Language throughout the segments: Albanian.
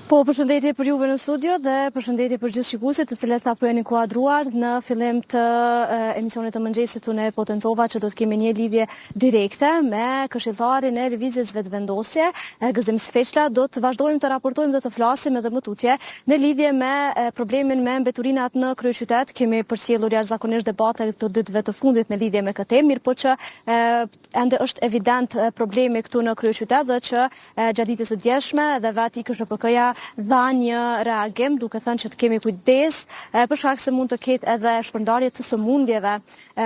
Po, përshëndetje për juve në studio dhe përshëndetje për gjithë shikuesit të cilët sapo janë inkuadruar në fillim të emisionit të mëngjesit unë e potencova që do të kemi një lidhje direkte me këshilltarin e Lëvizjes Vetëvendosje, Gëzim Sveçla, do të vazhdojmë të raportojmë dhe të flasim edhe më tutje në lidhje me problemin me mbeturinat në kryeqytet. Kemi përcjellur jashtëzakonisht debate këto ditëve të fundit në lidhje me këtë temë, mirëpo që ende është evident problemi këtu në kryeqytet dhe që gjatë ditës së djeshme edhe vetë IKSHPK-ja dha një reagim duke thënë që të kemi kujdes për shkak se mund të ketë edhe shpërndarje të sëmundjeve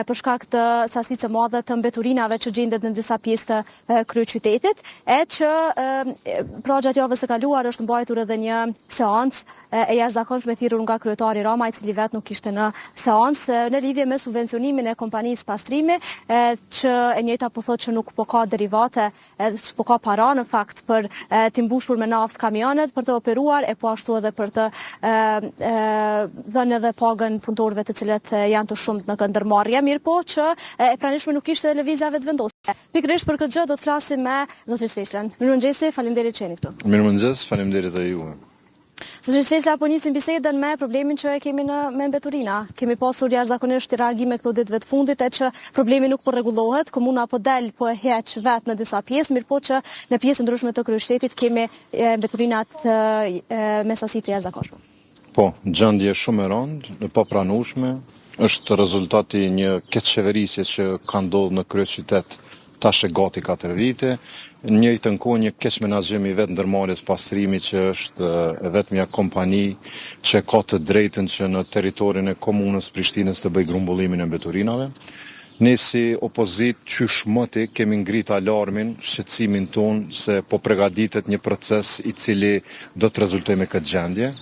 për shkak të sasisë së madhe të mbeturinave që gjendet në disa pjesë të kryeqytetit e që pra gjatë javës së kaluar është mbajtur edhe një seancë e jashtëzakonshme thirrur nga kryetari Rama, i cili vetë nuk ishte në seancë, në lidhje me subvencionimin e kompanisë Pastrimi, që e njëjta po thotë që nuk po ka derivate, edhe s'po ka para në fakt për t'i mbushur me naftë kamionët, për të operuar e po ashtu edhe për të dhënë edhe pagën punëtorëve të cilët janë të shumtë në këtë ndërmarrje, mirëpo që e pranishme nuk ishte Lëvizja Vetëvendosje. Pikërisht për këtë gjë do të flasim me zotin Sveçlën. Mirëmëngjesi, faleminderit që jeni këtu. Mirëmëngjes, faleminderit edhe juve. Zoti Sveçla, po nisim bisedën me problemin që e kemi në me mbeturina. Kemi pasur jashtëzakonisht reagime këto ditëve të fundit e që problemi nuk po rregullohet, komuna po del, po e heq vetë në disa pjesë, mirëpo që në pjesë të ndryshme të kryeqytetit kemi mbeturinat me sasi të jashtëzakonshme. Po, gjendje shumë e rëndë, e papranueshme, është rezultat i një keqqeverisje që ka ndodhur në kryeqytet tash e gati 4 vite, në njëjtën kohë një keqmenaxhim i vetë ndërmarrjes Pastrimi që është e vetmja kompani që ka të drejtën që në territorin e komunës Prishtinës të bëjë grumbullimin e mbeturinave. Ne si opozitë qysh moti kemi ngrit alarmin, shqetësimin tonë se po pregaditet një proces i cili do të rezultojë me këtë gjendje.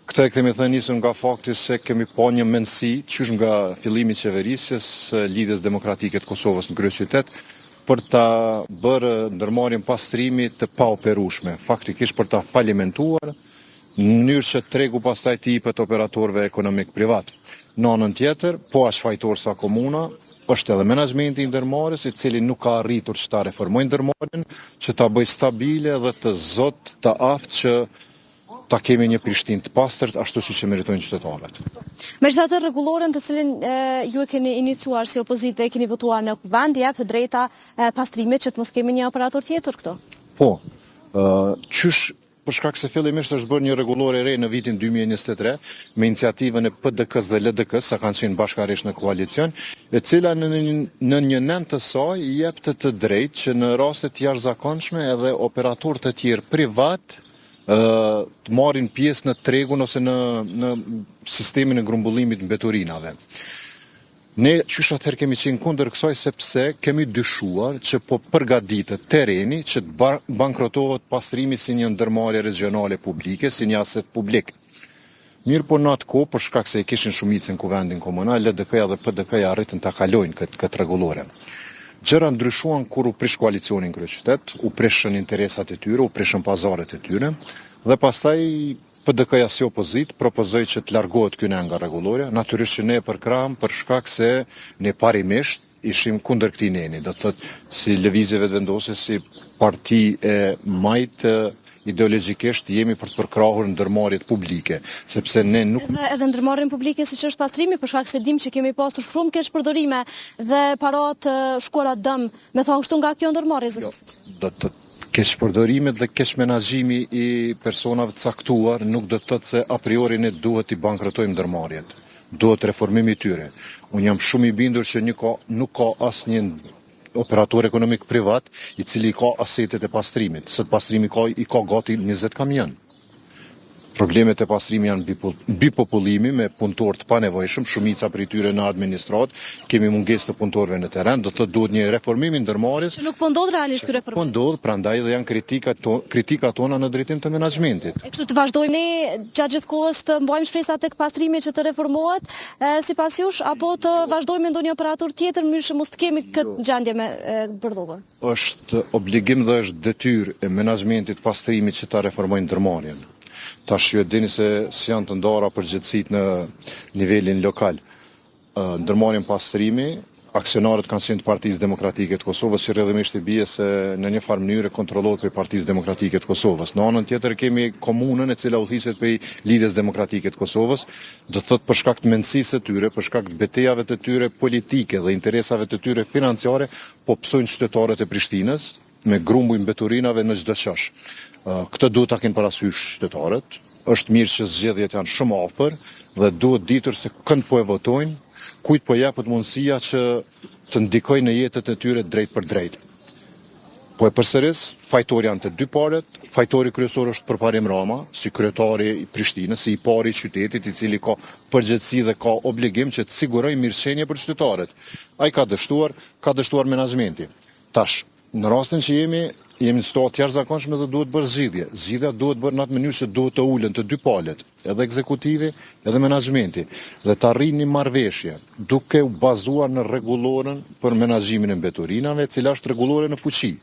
Këtë e kemi thënë nisur nga fakti se kemi pa një mendësi qysh nga fillimi i qeverisjes së Lidhjes Demokratike të Kosovës në kryeqytet për ta bërë ndërmarrjen Pastrimi të paoperueshme, faktikisht për ta falimentuar në mënyrë që tregu pastaj t'i jepet operatorëve ekonomik privat. Në anën tjetër, po aq fajtor sa komuna, është edhe menaxhmenti i ndërmarrjes, i cili nuk ka arritur që ta reformojë ndërmarrjen, që ta bëjë stabile dhe të zotë, të aftë që ta kemi një Prishtinë të pastërt ashtu siç e meritojnë qytetarët. Megjithatë rregulloren të cilin ju e keni iniciuar si opozitë dhe e keni votuar në Kuvend, jep të drejta Pastrimit që të mos kemi një operator tjetër këtu. Po, qysh për shkak se fillimisht është bërë një rregullore e re në vitin 2023 me iniciativën e PDK-së dhe LDK-së, sa kanë qenë bashkarisht në koalicion, e cila në në një nen të saj i jepte të drejtë që në raste të jashtëzakonshme edhe operatorë të tjerë privat të marrin pjesë në tregun ose në në sistemin e grumbullimit mbeturinave. Ne qysh atëherë kemi qenë kundër kësaj sepse kemi dyshuar që po përgatitet terreni që të bankrotohet Pastrimi si një ndërmarrje regjionale publike, si një aset publik. Mirëpo në atë kohë, për shkak se e kishin shumicën në Kuvendin Komunal, LDK-ja dhe PDK-ja arritën ta kalojnë këtë këtë rregullore. Gjërat ndryshuan kur u prish koalicioni në kryeqytet, u prishën interesat e tyre, u prishën pazaret e tyre dhe pastaj PDK-ja si opozitë propozoi që të largohet ky nen nga rregullorja, natyrisht që ne e përkrahëm për shkak se ne parimisht ishim kundër këtij neni, do të thotë si Lëvizje Vetëvendosje, si parti e majtë ideologjikisht jemi për të përkrahur ndërmarrjet publike, sepse ne nuk Edhe edhe ndërmarrjen publike siç është Pastrimi, për shkak se dimë që kemi pasur shumë keqpërdorime dhe para të shkuara dëm, me thonë kështu nga kjo ndërmarrje zoti Jo, do të thotë keqpërdorimet dhe keqmenaxhimi i personave të caktuar nuk do të thotë se a priori ne duhet t'i bankrotojmë ndërmarrjet. Duhet reformimi i tyre. Unë jam shumë i bindur që një ka, nuk ka asnjë operator ekonomik privat i cili i ka asetet e Pastrimit. Sot Pastrimi ka i ka gati 20 kamionë. Problemet e Pastrimit janë mbipopullimi me punëtorë të panevojshëm, shumica prej tyre në administratë, kemi mungesë të punëtorëve në terren, do të thotë duhet një reformim i ndërmarrjes. Që nuk po ndodh realisht ky reformim. Po ndodh, prandaj edhe janë kritikat to, kritikat tona në drejtim të menaxhmentit. E kështu të vazhdojmë ne gjatë gjithë kohës të mbajmë shpresa tek Pastrimi që të reformohet, sipas jush, apo të vazhdojmë me ndonjë operator tjetër në mënyrë që mos të kemi këtë gjendje me bërllokun? Është obligim dhe është detyrë e menaxhmentit të Pastrimit që ta reformojë ndërmarrjen. Tash ju e dini se si janë të ndara përgjegjësitë në nivelin lokal. Ndërmarrjen Pastrimi. Aksionarët kanë qenë të Partisë Demokratike të Kosovës, që rrjedhimisht i bie se në një farë mënyre kontrollohet prej Partisë Demokratike të Kosovës. Në anën tjetër kemi komunën e cila udhëhiqet prej Lidhjes Demokratike të Kosovës, do të thotë për shkak të mendësisë së tyre, për shkak të betejave të tyre politike dhe interesave të tyre financiare, po pësojnë qytetarët e Prishtinës me grumbuj mbeturinave në çdo qosh. Këtë duhet ta kenë parasysh qytetarët. Është mirë që zgjedhjet janë shumë afër dhe duhet ditur se kënd po e votojnë, kujt po jepet mundësia që të ndikojë në jetët e tyre drejtpërdrejt. Po e përsëris, fajtor janë të dy palët, fajtori kryesor është Përparim Rama, si kryetari i Prishtinës, si i pari i qytetit, i cili ka përgjegjësi dhe ka obligim që të sigurojë mirëqenie për qytetarët. Ai ka dështuar, ka dështuar menaxhmenti. Tash, në rastin që jemi, jemi në situatë të jashtëzakonshme dhe duhet bërë zgjidhje. Zgjidhja duhet bërë në atë mënyrë që duhet të ulen të dy palët, edhe ekzekutivi, edhe menaxhmenti, dhe të arrijnë një marrëveshje, duke u bazuar në rregulloren për menaxhimin e mbeturinave, e cila është rregullore në fuqi.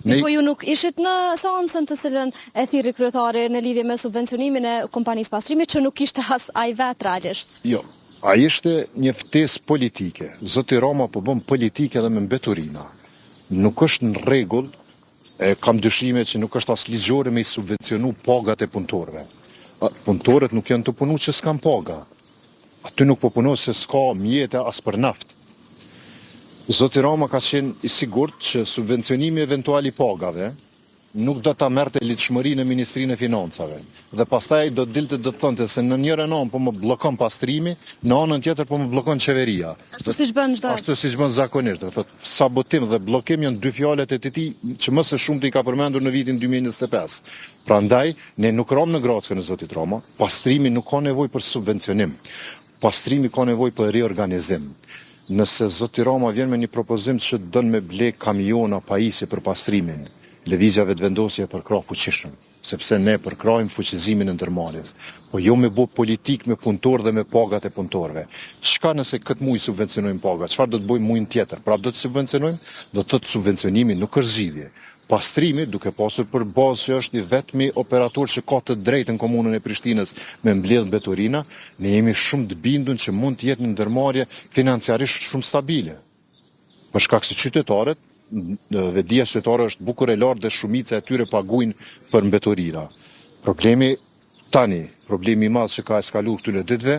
Ne... Po ju nuk ishit në seancën të cilën e thirri kryetari në lidhje me subvencionimin e kompanisë pastrimit që nuk ishte as ai vetë realisht. Jo, Ajo ishte një ftesë politike. Zoti Rama po bën politikë edhe me mbeturina. Nuk është në rregull, e kam dyshime që nuk është as ligjore me i subvencionu pagat e punëtorëve. Punëtorët nuk janë tu punu që s'kanë paga. Aty nuk po punohet se s'ka mjete as për naftë. Zoti Rama ka qenë i sigurt që subvencionimi eventual i pagave, nuk do ta merrte ligjshmërinë në Ministrinë e Financave dhe pastaj ai do të dilte do të thonte se në njërën anë po më bllokon pastrimi, në anën tjetër po më bllokon qeveria. Ashtu siç bën çdo Ashtu siç bën zakonisht, do të thotë sabotim dhe bllokim janë dy fjalët e tij që më së shumti i ka përmendur në vitin 2025. Prandaj ne nuk ramë në grackën e zotit Rama, pastrimi nuk ka nevojë për subvencionim. Pastrimi ka nevojë për riorganizim. Nëse zoti Rama vjen me një propozim që don me ble kamiona, pajisje për pastrimin, Lëvizja Vetëvendosje e përkrah fuqishëm, sepse ne përkrahim fuqizimin e ndërmarrjes, po jo me bo politikë me punëtorë dhe me pagat e punëtorëve. Çka nëse këtë muaj subvencionojmë pagat, çfarë do të bëjmë muajin tjetër? Prapë do të subvencionojmë? Do të thotë subvencionimi nuk është zgjidhje. Pastrimi, duke pasur për bazë që është i vetmi operator që ka të drejtë në komunën e Prishtinës me mbledh mbeturina, ne jemi shumë të bindun që mund të jetë një ndërmarrje financiarisht shumë stabile. Për shkak se qytetarët, vetëdija qytetare është bukur e lartë dhe shumica e tyre paguajnë për mbeturina. Problemi Tani, problemi i madh që ka eskaluar këtyre ditëve,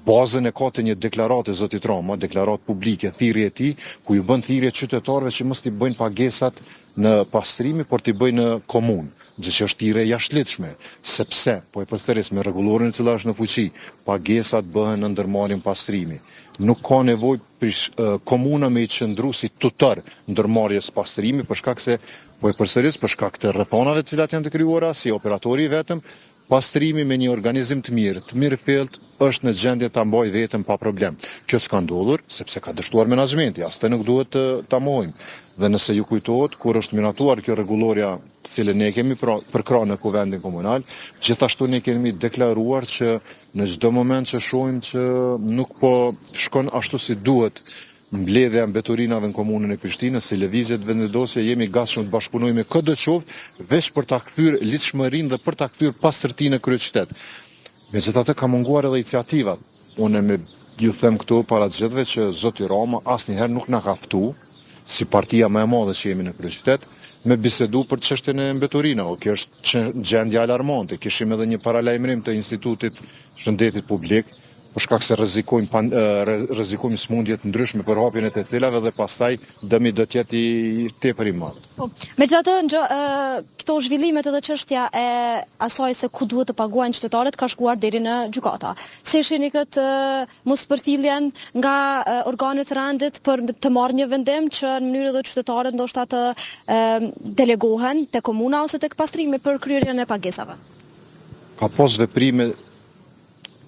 bazën e ka te një deklaratë e zotit Rama, deklaratë publike, thirrje e tij, ku ju bën thirrje qytetarëve që mos t'i bëjnë pagesat në pastrimi, por t'i bëjnë në komunë, gjë që është thirrje e jashtëligjshme, sepse, po e përsëris, me rregulloren e cila është në fuqi, pagesat bëhen në ndërmarrjen pastrimi. Nuk ka nevojë komuna me i qëndru si tutor ndërmarrjes pastrimi, për shkak se Po e përsëris, për shkak të rrethanave të cilat janë të krijuara, si operatori i vetëm, pastrimi me një organizim të mirë, të mirëfilltë, është në gjendje ta mbajë veten pa problem. Kjo s'ka ndodhur, sepse ka dështuar menaxhmenti, as këtë nuk duhet të ta mohojmë. Dhe nëse ju kujtohet, kur është miratuar kjo rregullorja, të cilën ne e kemi pra, përkrah në Kuvendin Komunal, gjithashtu ne kemi deklaruar që në çdo moment që shohim që nuk po shkon ashtu si duhet Mbledhja e mbeturinave në Komunën e Prishtinës, si Lëvizje Vetëvendosje jemi gatshëm të bashkëpunojmë me këdo qoftë, veç për ta kthyer ligjshmërinë dhe për ta kthyer pastërtinë në kryeqytet. Megjithatë ka munguar edhe iniciativat. Unë me ju them këtu para të gjithëve që zoti Rama asnjëherë nuk na ka ftu, si partia më e madhe që jemi në kryeqytet, me bisedu për çështjen e mbeturinave. Kjo është gjendje alarmante. Kishim edhe një paralajmërim të Institutit Shëndetit Publik, për shkak se rrezikojmë pan, rrezikojmë sëmundje të ndryshme përhapjen e të cilave dhe pastaj dëmi do të jetë i tepër i madh. Po. Megjithatë, këto zhvillimet edhe çështja e asaj se ku duhet të paguajnë qytetarët ka shkuar deri në gjykata. Si e shihni këtë mospërfilljen nga organet e rendit për të marrë një vendim që në mënyrë edhe qytetarët ndoshta të delegohen te komuna ose tek pastrimi për kryerjen e pagesave? Ka pas veprime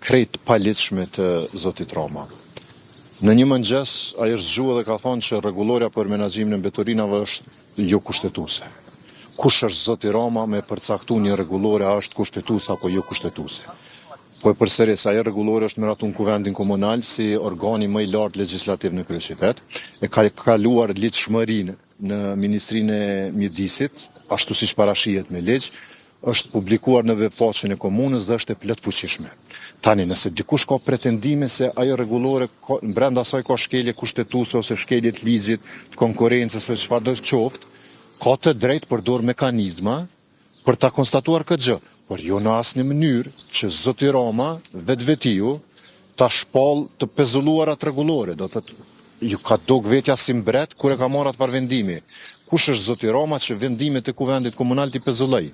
krejt të paligjshme të zotit Rama. Në një mëngjes ai është zgjuar dhe ka thënë që rregullorja për menaxhimin e mbeturinave është jo kushtetuese. Kush është zoti Rama me përcaktu një rregullore a është kushtetuese apo jo kushtetuese? Po e përsëris, ajo rregullore është miratuar në Kuvendin Komunal si organi më i lartë legjislativ në kryeqytet, e ka kaluar ligjshmërinë në Ministrinë e Mjedisit, ashtu siç parashihet me ligj. Është publikuar në webfaqen e komunës dhe është e plotfuqishme. Tani, nëse dikush ka pretendime se ajo rregullore ka, brenda saj ka shkelje kushtetuese ose shkelje të ligjit, të konkurrencës ose çfarëdo qoftë, ka të drejtë përdor mekanizma për ta konstatuar këtë gjë, por jo në asnjë mënyrë që zoti Rama vetvetiu ta shpall të pezulluar atë rregullore, do të thotë ju ka dok vetja si mbret kur e ka marrë atë farë vendimi. Kush është zoti Rama që vendimet e Kuvendit Komunal t'i pezullojë?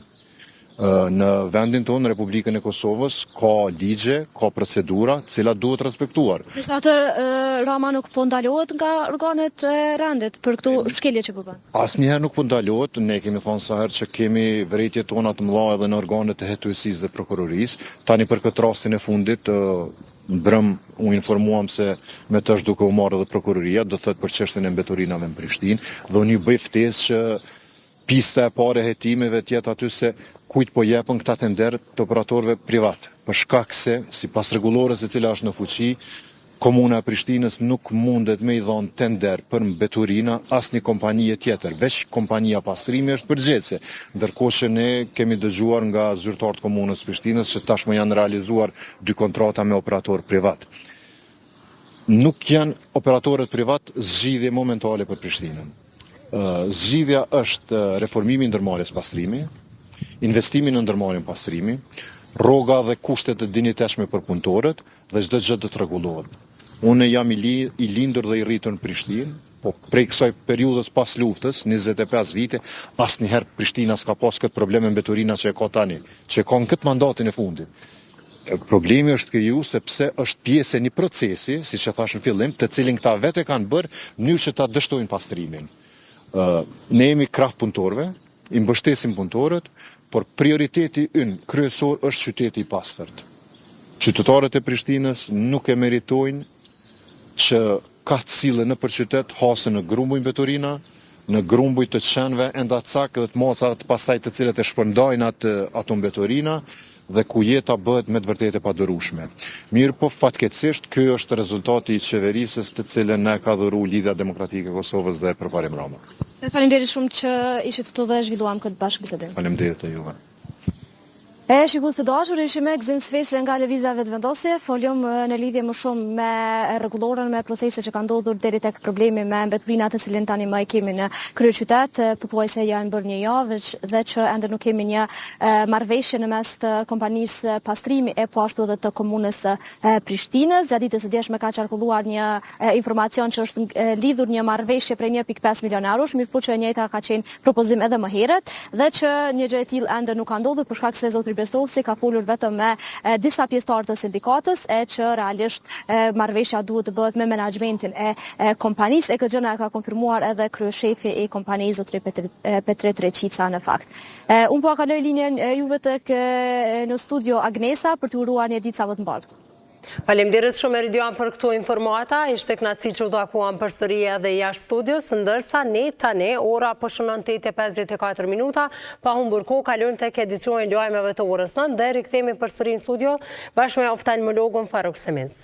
Në vendin tonë, në Republikën e Kosovës, ka ligje, ka procedura, të cilat duhet respektuar. Megjithatë Rama nuk po ndalohet nga organet e rendit për këto shkelje që po bën? Asnjëherë nuk po ndalohet, ne kemi thënë sa herë që kemi vërejtje tona të mëdha edhe në organet e hetuesisë dhe prokurorisë. Tani për këtë rastin e fundit, mbrëm u informuam se me të është duke u marrë edhe prokuroria, do të thotë për çështjen e mbeturinave në Prishtinë, dhe unë ju bëj ftesë që pista e parë e hetimeve të jetë aty se kujt po jepen këta tenderë të operatorëve privat, për shkak se sipas rregullores e cila është në fuqi, Komuna e Prishtinës nuk mundet me i dhanë tender për mbeturina asnjë kompanie tjetër, veç kompania Pastrimi është përgjegjëse, ndërkohë që ne kemi dëgjuar nga zyrtarë të Komunës së Prishtinës që tashmë janë realizuar dy kontrata me operatorë privat. Nuk janë operatorët privat zgjidhje momentale për Prishtinën. Zgjidhja është reformimi i ndërmarrjes Pastrimi, investimi në ndërmarrjen Pastrimi, rroga dhe kushte të dinjitetshme për punëtorët, dhe çdo gjë do të rregullohet. Unë jam i, li, i lindur dhe i rritur në Prishtinë, po prej kësaj periudhës pas luftës, 25 vite, asnjëherë Prishtina s'ka pas këtë problem me mbeturina që e ka tani, që e ka në këtë mandatin e fundit. Problemi është kriju sepse është pjesë e një procesi, siç e thashë në fillim, të cilin këta vetë e kanë bërë në mënyrë që ta dështojnë pastrimin. Ne jemi krah punëtorëve, I mbështesim punëtorët, por prioriteti ynë kryesor është qyteti i pastërt. Qytetarët e Prishtinës nuk e meritojnë që kah të sillen nëpër qytet hasen në grumbuj mbeturina, në grumbuj të qenve endacak dhe të macave të pastaj të cilët e shpërndajnë atë ato mbeturina dhe ku jeta bëhet me të vërtetë e padurueshme. Mirëpo, fatkeqësisht, ky është rezultati i qeverisjes të cilën na e ka dhuru Lidhja Demokratike e Kosovës dhe Përparim Rama. Faleminderit shumë që ishit këtu dhe zhvilluam këtë bashkëbisedim. Faleminderit e juve. E shikues të dashur, ishim me Gëzim Sveçlën nga Lëvizja Vetëvendosje, folëm në lidhje më shumë me rregulloren, me proceset që kanë ndodhur deri tek problemi me mbeturinat të cilin tani më e kemi në kryeqytet, pothuajse janë bërë një javë dhe që ende nuk kemi një marrëveshje në mes të kompanisë Pastrimi e po ashtu edhe të komunës së Prishtinës. Gjatë ditës së djeshme ka qarkulluar një informacion që është lidhur një marrëveshje prej 1.5 milion eurosh, mirëpo që e njëjta ka qenë propozim edhe më herët dhe që një gjë e tillë ende nuk ka ndodhur për shkak se zotri Bestrovci ka folur vetëm me disa pjesëtarë të sindikatës e që realisht marrëveshja duhet të bëhet me menaxhmentin e kompanisë e këtë gjë na e ka konfirmuar edhe kryeshefi i kompanisë zotri Petrit Reçica në fakt. Unë po e kaloj linjën juve tek në studio Agnesa për t'ju uruar një ditë sa më të mbarë. Faleminderit shumë Eridian për këto informata, ishte kënaqësi që u takuam përsëri edhe jashtë studios, ndërsa ne tani ora po shënon 8:54 minuta, pa humbur kohë kalojmë tek edicioni i lajmeve të orës 9 dhe rikthehemi përsëri në studio bashkë me oftalmologun Faruk Seminc.